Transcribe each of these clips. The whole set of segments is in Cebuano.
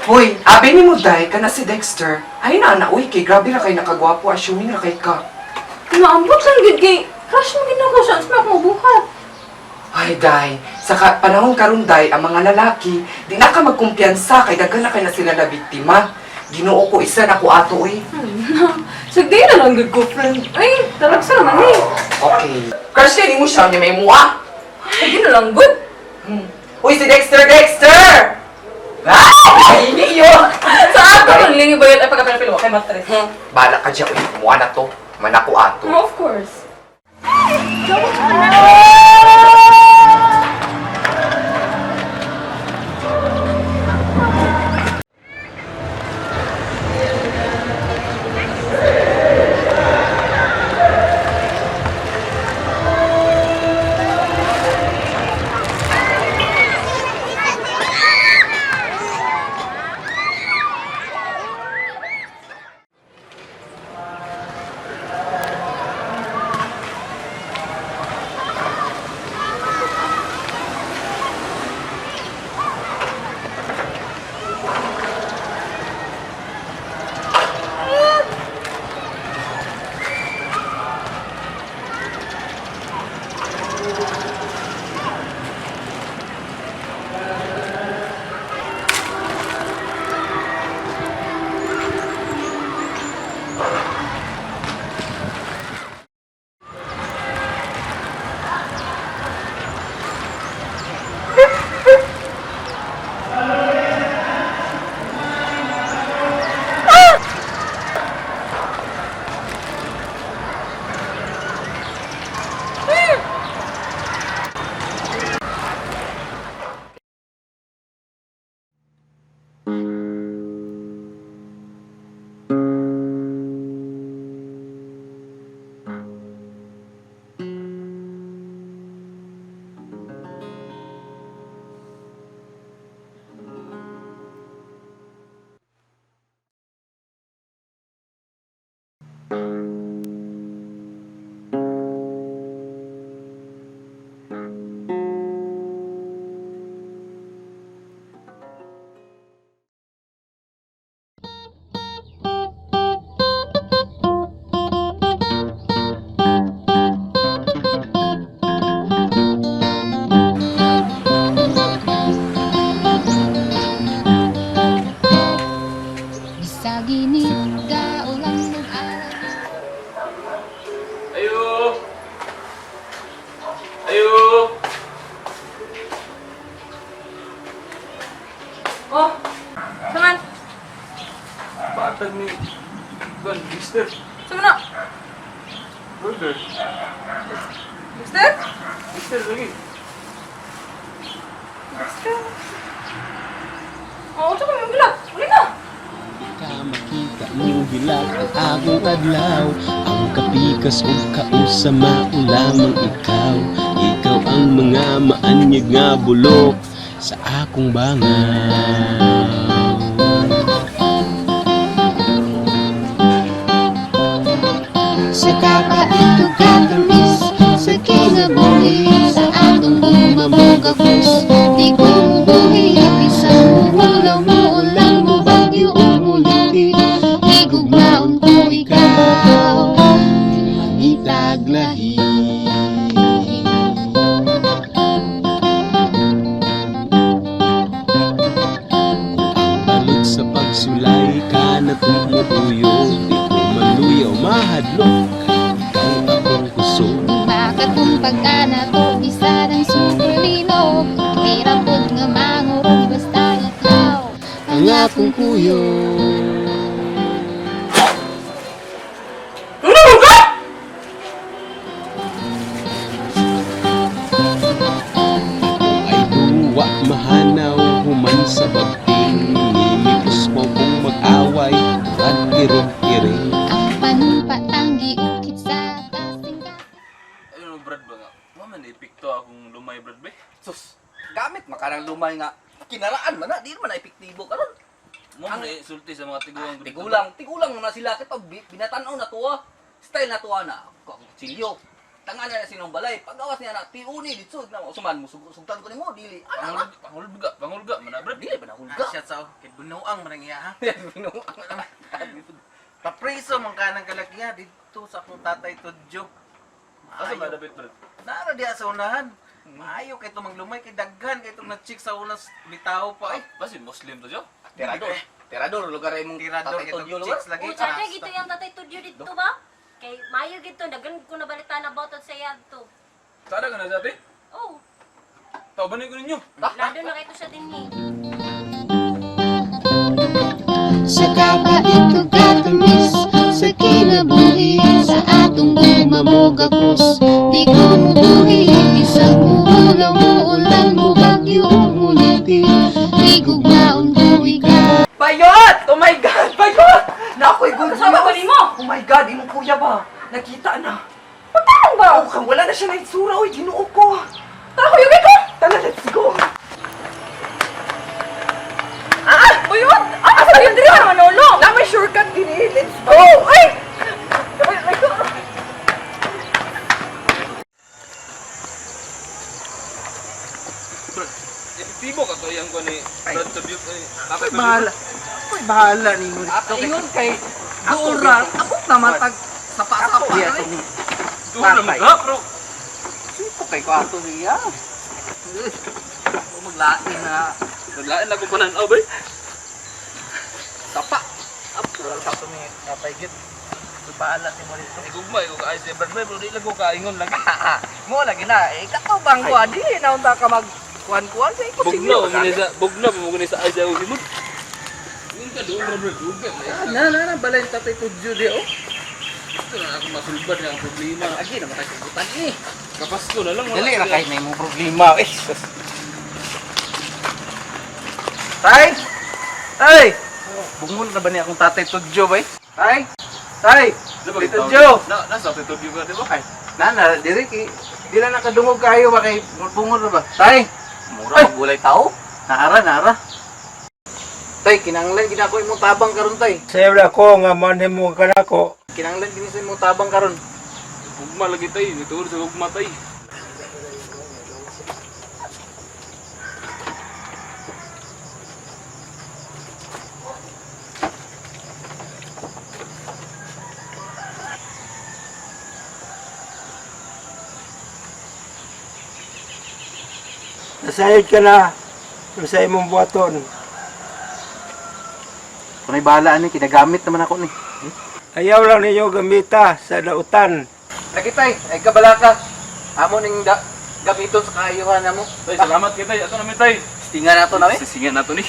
Hoy, abi ni mo day kana si Dexter. Ay na na uy kay grabe ra kay nakagwapo, assuming ra kay ka. Naambot lang gid kay crush mo gid nako siya, unsa man ako mabuhat? Ay day, sa panahon karon day ang mga lalaki di na ka magkumpiyansa kay daghan na kay na sila na biktima. Ginoo ko isa na ko ato uy. Sagdi na lang gid ko, friend. Ay, talagsa naman eh. Okay. Crush ni mo siya ni may mua. Sagdi na lang gud. Uy si Dexter, Dexter! Ah! Ay, iyo. Sa ato lang lingi bayot ay pagkapil-pil kay matres. Bala ka dyan, uy, mua na to. Manako ato. Oh, of course. Sa ginit ulang nag-aral. Ayo! Ayo! Oh, saman. Batag ni... Don, Dexter. Saman na. Burger. Dexter? Dexter lagi. Dexter. Oh, unsa ka mong gilat? Uli na. Ka makita mo hilak ang akong adlaw. Ang kapikas ug kausa mao lamang ikaw. Ikaw ang mga maanyag nga bulok sa akong bangaw. Sa kakait ug katamis, sa kinabuhi, sa atong gumamugagos. Di ko mubuhi, bisan muulaw, muulan, mubagyo o muliti. Higugmaon ko ikaw. Di mangitag lahi. Ang balot sa pagsulay ka na tumuuyo. Di ko maluyaw mahadlok, ikaw akong kusog. Makatong pagkanato, isa ng superlino. Hirapod nga mangurong, basta ikaw Ang akong kuyo. Ano mo ka? Ay duwa mahanaw human sa bagting. Nimikos mo kung mag-away at irog-iring. Ang panumpatang giukit sa kasing Ayun, Brad ba nga? Wa man epekto akong lumay, Brad ba? Sus, gamit makarang lumay nga kinaraan man na, di man na epektibo karon. Mo man sulti sa mga tiguang. Tigulang, tigulang na sila kay pag binatan-aw na tuwa. Style na tuwa na. Ako ang kutsilyo. Tanga na sinong balay. Pagawas niya na tiuni dito na suman mo sugtan ko nimo dili. Ana ra. Pangulga, pangulga man na Brad. Dili ba na hulga? Shit sa kay bunuang man ang iya ha. Binuang. Papriso man ka ng kalakiha dito sa akong tatay Tudyo. Asa Maayo. ba dapat Brad? Nara diha sa unahan. Maayo kay tumang lumay kay daghan kay itong na-chick sa unas bitaw pa eh. Basin Muslim to jo. Tirador. Tirador lugar ay mong Tirador tatay kay Tudyo itong lugar. chicks lagi. Oh, tsaka gito yung tatay Tudyo dito ba? Kay mayo gito, dagan ko na balita na about sa iya to. Sada ka na dati? Oh, Tauban ko ninyo. lado na kay to siya din ni. Sa kapait ug katamis, sa kinabuhi, sa atong gugma mo gakos. Di ko mubuhi, bisag muulaw muulan mubagyo o muliti. Higugmaon ko ikaw. Bayot! Oh my God! Bayot! Na ako'y good Kasama ko news! nimo. Oh my God! Imong kuya ba? Nakita na. Pagtarong ba? Oh, kang wala na siya na itsura. Uy, ginoo ko. Tara kuyugay ko. Tara, let's go. Ah, buyot. Ah, asa yun diri ka Manolo? Na may shortcut din eh. Let's go. Oh, ay. Ay, ay, ko. Brad, epektibo ka to yang ko ni Brad sa view. Tatay Tudyo. Bahala. Ako'y bahala nimo dito. Ingon kay Dora, abot naman tag sapa-sapa. Iya, eh. itong Doon na Tatay. mga bro. Sipo kay ko ato niya. Ako maglain na Naglain ako pananaw bay. sapa. Wala sa ato ni tatay git. Bahala nimo dito. Igugma ko kaay si Brad bay, pero di lang ko kaingon lagi. Mo lagi na eh kato bang kuan dili na unta ka mag kuan-kuan sa iko Bugno mo ni sa bugno mo ni sa ay sa simod. Ingon ka doon bro, Brad. Duga. Na na na balay tatay Tudyo di oh. Gusto na ako masulbad nga ang problema. Agi na matay sugutan ni. Kapasko na lang. wala Dali ra siya. kay na imong problema. Eh. sus. Tay! Tay! Bungol na ba ni akong tatay Tudyo bay? Tay! Tay! Di ba, Tay gitawag? Tudyo! Na, nasa Tatay Tudyo ka, di ba? Ay, nana, diri kay di na nakadungog kayo ba kay bungol na ba? Tay! Mura magulay tao. Naara, naara. Tay, kinanglan gid ako imong tabang karon tay. Sayo ako nga manhin mo kanako. Kinanglan gid sa imong tabang karon. Gugma lagi tay, nituod sa gugma tay. Nasayod ka na sa imong buhaton. Kunay bahala ani kinagamit naman ako ni. Ayaw lang ninyo gamita sa dautan. Lagi tay, ay kabalaka. Amo ning da, gamiton sa kaayuhan namo. Tay, salamat kay tay. Ato namin tay. Stinga na to na eh. Sisingan nato ni.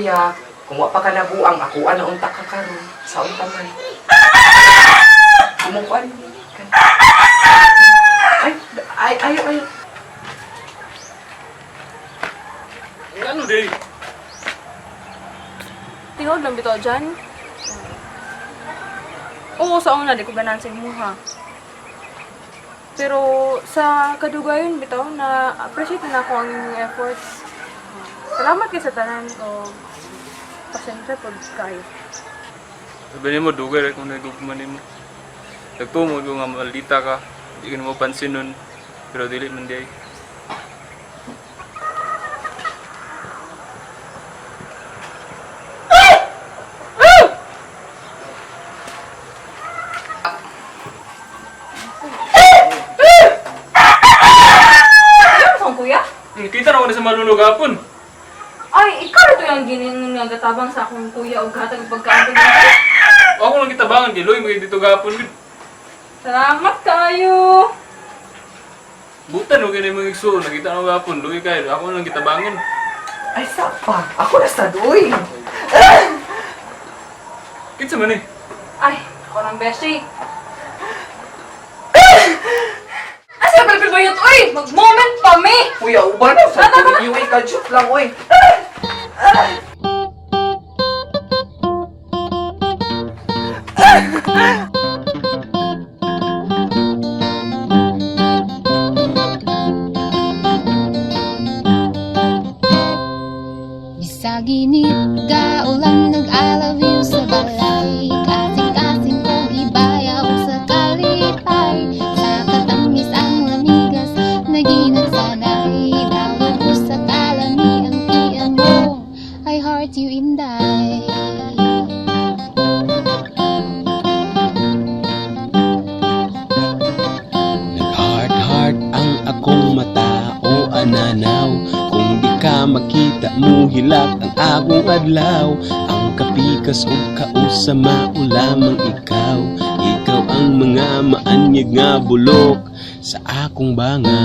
Kuya, kung wa pa ka nabuang, ako na unta ka karon. Sa unta man. Kumukuan. Ay, ay, ay, ay. Ano day? Tingog lang bitaw dyan. Oo, sa una, di ko ganahan sa imuha. Pero sa kadugayon bitaw na appreciate na ako ang inyong efforts. Salamat kay sa tanan o pasensya pag kayo. Sabi nimo dugay ra kung nagugma nimo. Nagtumo ko nga maldita ka. Di ka nimo pansin nun. Pero dili man di ay. Ano sa akong kuya? Kita na ko na sa malulog hapon. Ay, ikaw na to yung giningon nga gatabang sa akong kuya o gatag pagkaon ko. Ako lang kitabangan kay Loy magay dito gapon gud. Salamat kayo. Butan og kini mga igsuon nakita na ko gapon Loy kayo. Ako lang kitabangan. Ay, sapa. Ako na sa doy. Kinsa man eh? Ay, ako ng beshi. Asa palpil ba yun? Uy, mag-moment pa mi! Kuya, uba na sa tuloy. Uy, kadyot lang, uy. Bisag init kaulan nag-alawiw sa balay. Kasing-kasing ko gibayaw sa kalipay. Sa katamis ang lamigas naginagsanay. Dawag ko sa kalami ang tiyan mo. I heart you inday. Nag-heart heart ang akong mata o ananaw. Kung di ka makita mo hilak ang akong adlaw. Ang kapikas ug kausa mao lamang ikaw. Ikaw ang mga maanyag nga bulok sa akong banga.